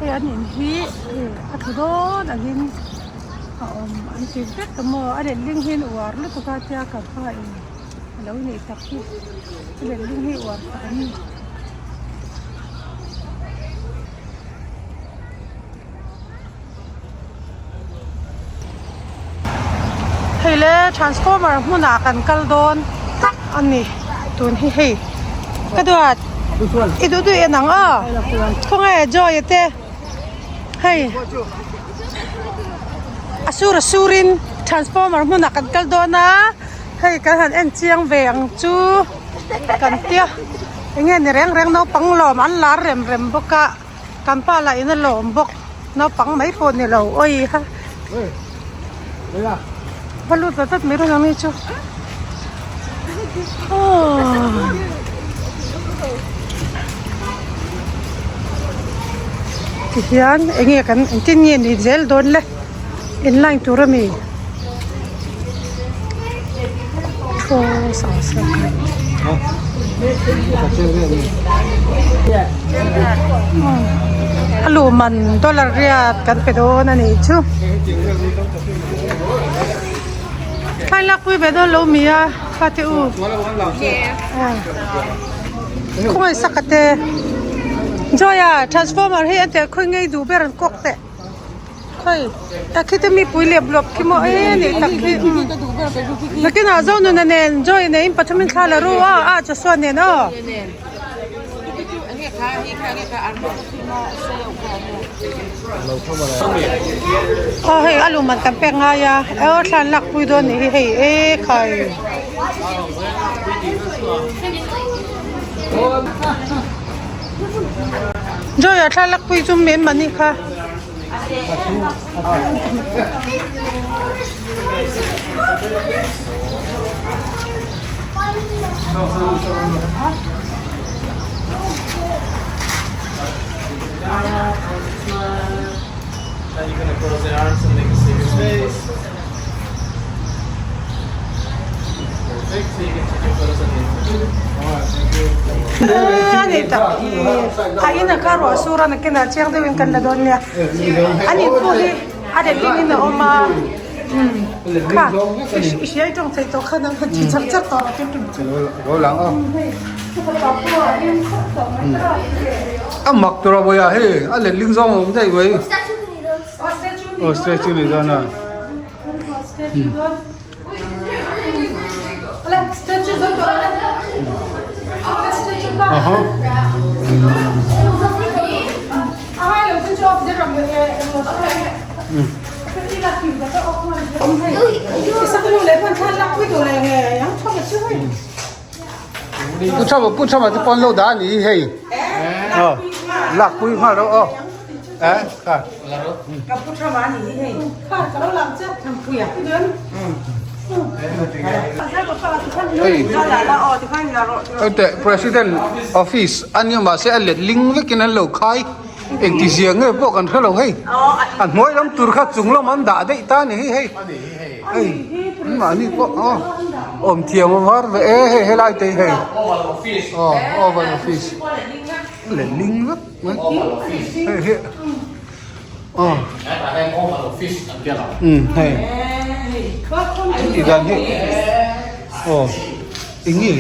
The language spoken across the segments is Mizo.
Hei an in hi a tlu dawn angin a awm an ti vek a maw a letling hi an uar lutuk a tia ka hma in a lo neih tak hi a letling hi uar tak an ni. Hei le transformer hmunah kan kal dawn a ni tun hi hei ka duat i duh duh en ang aw khawnge joy a te hei a sur a surin transformer hmunah kan kal dawn a hei kan han en chiang ve ang chu kan tia enge ni reng reng naupang lawm an lar rem rem bawk a. Kan pa lah in a lawm bawk naupang mai pawh ni lo awi ha va lut vat vat mai rawng ang ni chu aww tihian enge kan engtin nge ni zel dawn le in line tur ami thu sang sang a luh man dollar riat kan pe dawn a nih chu thlai lak pui ve dawn lo mi a fate u khawngaih saka te joy a transformer hi an tel khawi ngei duh ber an kawk teh. Hei a khita mi pui lep lawp khi maw e nih tak khi nakinah Zonuna nen Joy neiin pathumin thla la ru a a Joshua nen aw. Aw hei a luman kan pek ngai a aw thla an lak pui dawn nih hi hei e khai. Joy a thlalak pui chu men mani kha. Ani tak hi a in a kha ruah sur a nakinah chiang deuhin kan la dawn nia an in pawh hi a letling in a awm a kha i hriai tawng theih tawh khan an han ti chak chak tawh a mak tur a vawiah hei a letling zawng a awm daih mai aw statue ni dawn a. Pu Thama Pu Thama te pawn lo dah a ni hi hei aw lakpui nghal rawh aw eh kha hei hei president office a nia mahse a let ling vekin an lo khai engti zia nge pawh kan hrelo hei a hnuai lam tur kha chung lam an dah daih ta a ni hi hei. Hei mahni pawh aw awm thiam a var ve e hei helai te hi hei aw oval office leh ling vek mai hei hi aw um hei ti dan hi aw eng nge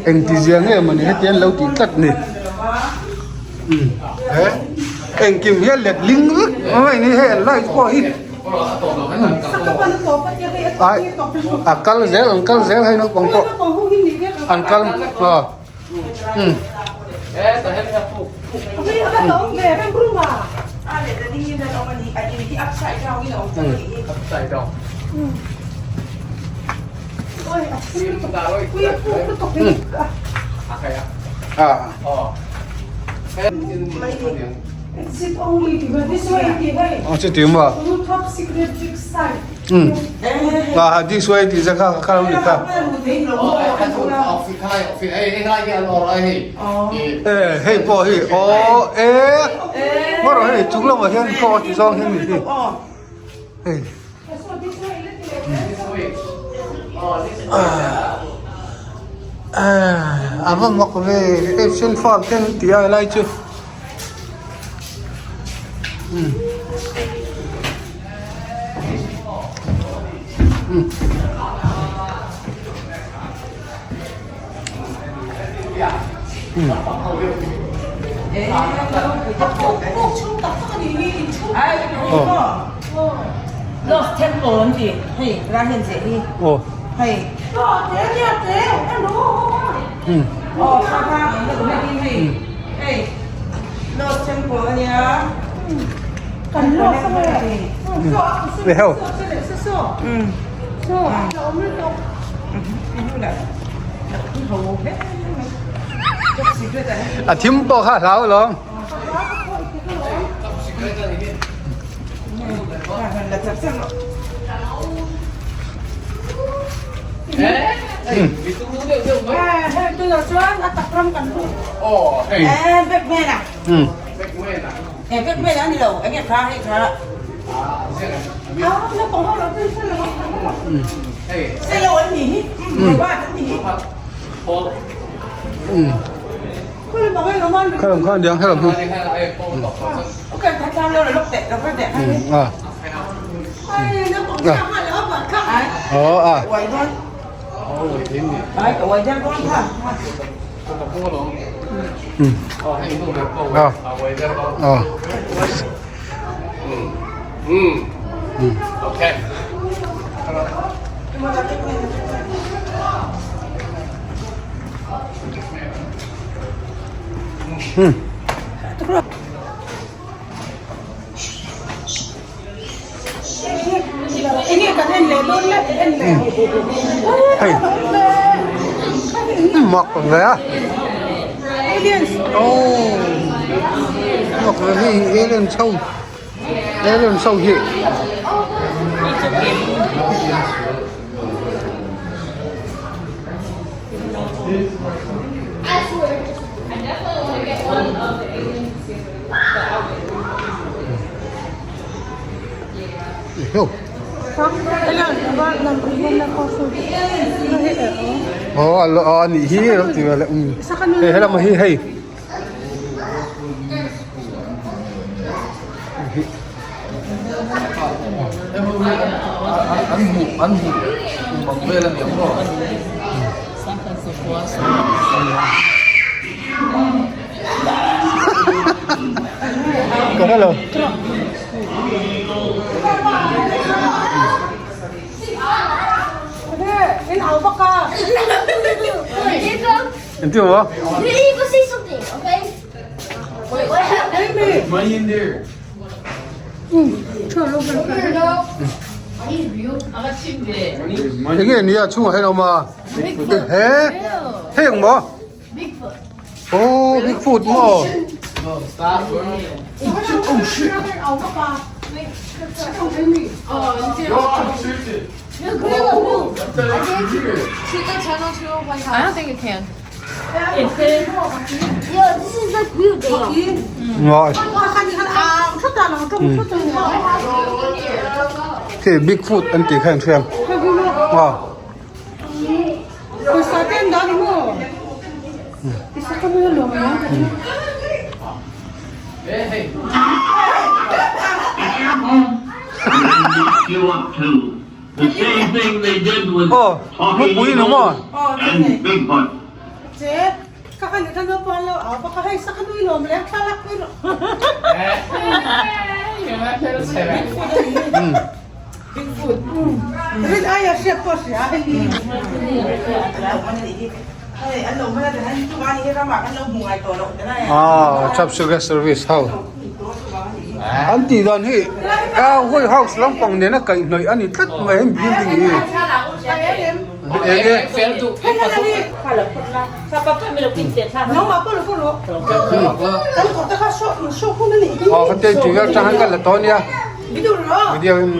engti zia nge mawni heti an lo tih tlat ni um he engkim hi a let ling vek mai ni hei an light pawh hi ai a kal zel an kal zel hei naupang pawh an kal aw um. Aw chuti maw um ah this way tih zia kha kha lo ni kha e hei pawh hi aw e maw rawh hei chung lamah hian pawh a ti zawng hian ni hi hei. A va mak ve Asian farm te an ti a helai chu umm umm. A thim pawh kha a hlau alawm. Khalam khan diang helam hu. Hei mak ve a oh mak ve hei alien chho alien chho hi. Aw a lo a nih hi lo ti vel e um hei helama hi hei Ka hrelo. Engtin maw? Enge nia chhungah hian a awm a? He hei ang maw? Oh, Bigfoot maw? Rồi. Khi Bigfoot an tih kha an hria. Wow. Aw mupui ni maw? Aw chap sugar service ho an tih dan hi a house lampang nena kaihhnawih a ni tlat mai hemi building hi. Aw ka te tih vel tang hian ka la tawh ania video in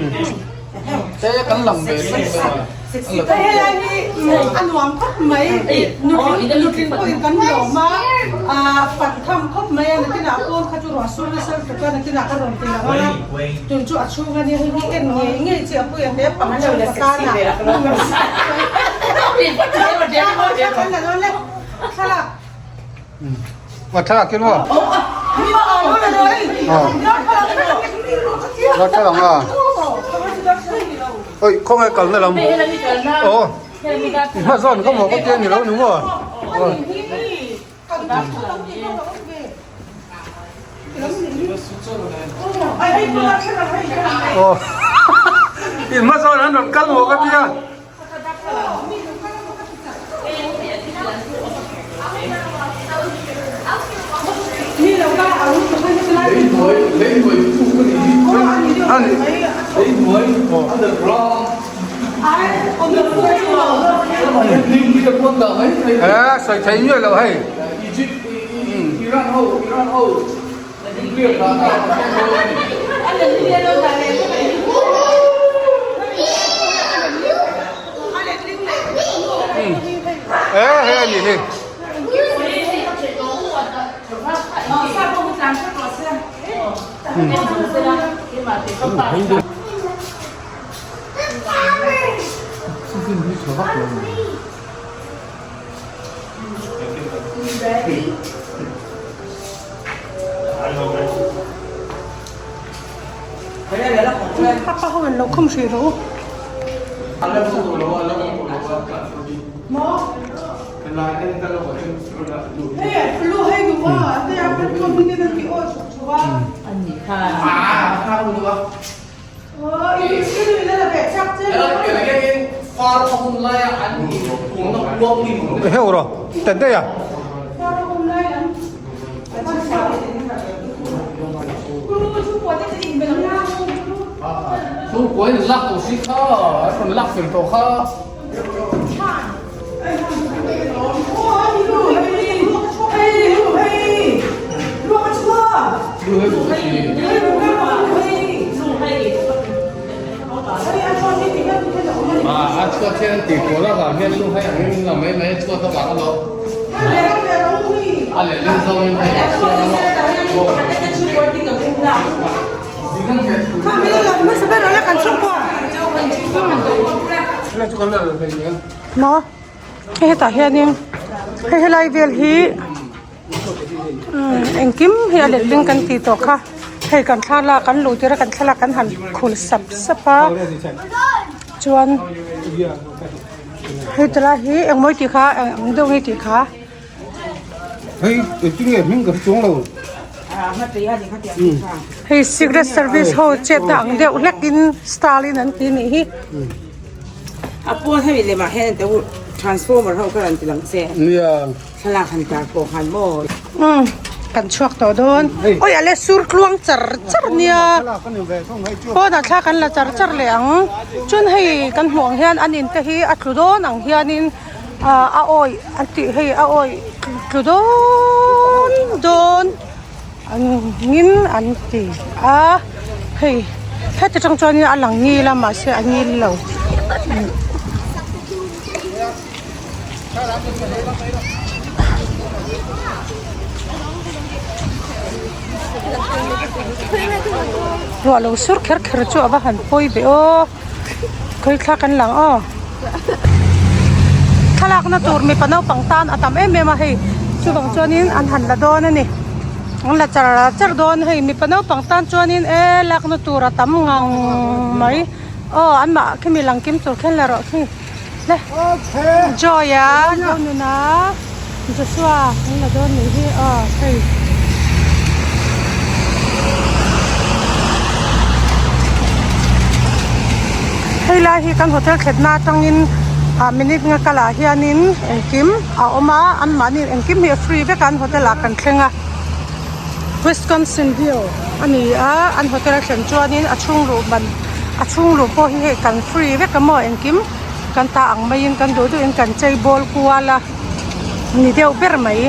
Ma thlalak kin maw? Aw. Thlalak a. Oi, khawnge kalna lam. Aw. Hma zawn ka maw ka tia ni lo ni maw? Aw. Aw. In hma zawn an rawn kal maw ka tia. Sawi thei nge lo hei. E he a ni hi. Papa ho in lo khum hrih rawh u. Heuh rawh tan daih a. Maw hei hetah hianin hei helai vel hi engkim hi a letling kan tih tawh kha hei kan thlalak kan luh tir a kan thlalak kan han khul sap sap a chuan hei tilai hi engmaw tih kha eng deuh nge tih kha. Hei engtin nge hming ka hre chuang lo. Hei secret service ho chetna ang deuh hlek in style in an ti nih hi. A pawn hemi lemah hian an ti transformer ho kha rawn ti lang che. Nia. Thlalak han tar pawh khan maw. Umm kan chhuak tawh dawn. Oi a le sur tluang char char nia. Pawnah thla kan la char char leh ang. Chuan hei kan hmuh ang hian an in te hi a tlu dawn ang hianin. A awih an tih hei a awih tlu dawn dawn angin an ti a hei heti tang chuanin a lang ngil a mahse a ngil lo. Ruah lo sur kher kher chu a va han pawi ve aw. Khawi thla kan lang aw. Thlalakna tur mipa naupang tan a tam em em a hei chuvang chuanin an han la dawn a ni. An la char char dawn hei mipa naupang tan chuanin e lakna tur a tam ngang mai. Aw anmah khimi lang kim tur khen la rawh khi le Joy a Zonuna Joshua an la dawn nih hi aw hei. Hei lai hi kan hotel thlenna atangin ah minute nga kalah hianin engkim a awm a anmahni engkim hi a free vek a an hotel ah kan thleng a Wisconsin view a ni a an hotel a thlen chuanin a chhung luh man a chhung luh pawh hi hei kan free vek a maw engkim kan ta ang maiin kan duh duhin kan chei bawl kual a. Ni deuh ber mai.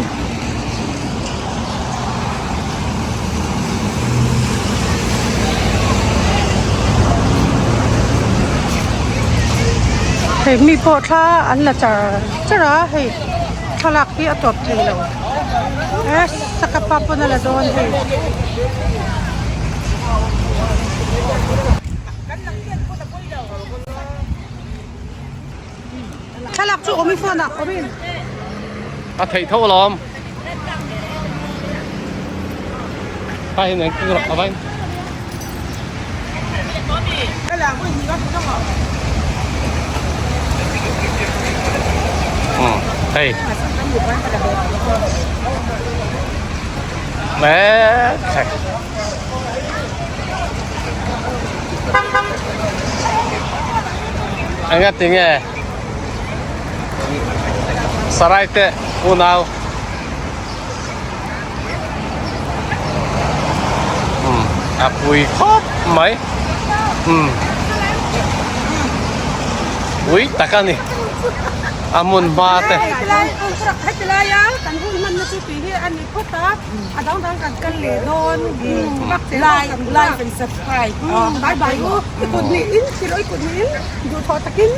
Hei mi pawh thla an la char char a hei thlalak hi a tawp thei lo e sakapa pawn a la dawn hei. Thlalak chu awm i phone ah awm in. A theih tho alawm. Hai hian eng keng rawh avain. Um hei. Meh. Enga tinge Sarai te unau um a pui khawp mai um pui tak a ni a hmun hma te. Heti laia kan hun hmanna chu tui hi a ni phawt a. A dang dang kan kal leh dawn like like and subscribe bye bye u i kut hnih in thil i kut hnih in duhthawh takin.